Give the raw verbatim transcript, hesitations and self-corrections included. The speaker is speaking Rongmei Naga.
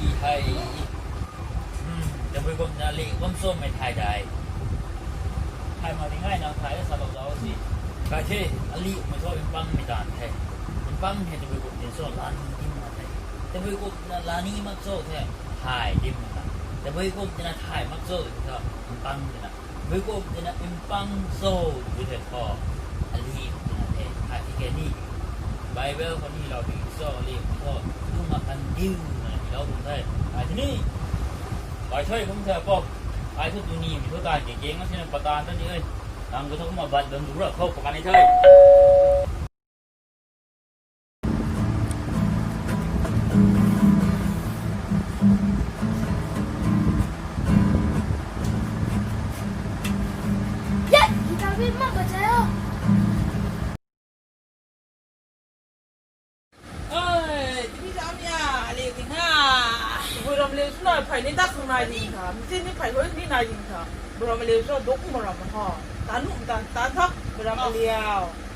Hei, tabui kumna aliu bam chomei thay dai. Thay mak di ngai nang thay salou zau si. Kai the, aliumei thu mpangmei tan the. Mpang hei tabui kum tin cho, lani dim mak the. Tabui kumna lani mak cho the, thay dim mak na. Tabui kum tina thay mak cho the, mpang tina. Tabui kum tina mpang cho, tabui the tho. Aliu tina the, thay ti ke ni. Bible khou ni lou di cho, aliumei thu, tu mak kan diu na ni lou bam the. Thay ti ni. Kai the kum the po. Kai thu tu ni, mi thu tan ke keng na sina patan ta ni e. Nang khou thu kumna bat bam du ra khou pakan ni the. Oi, timi zam ya, aliu ting ha. Bui ram liu sw nai phey ni dak khang nai ding tha, mtin ni phey loi ni nai ding tha. Bui ram liu sw duk ma ram ho. Tan nu tan, tan tha, bui ram liu.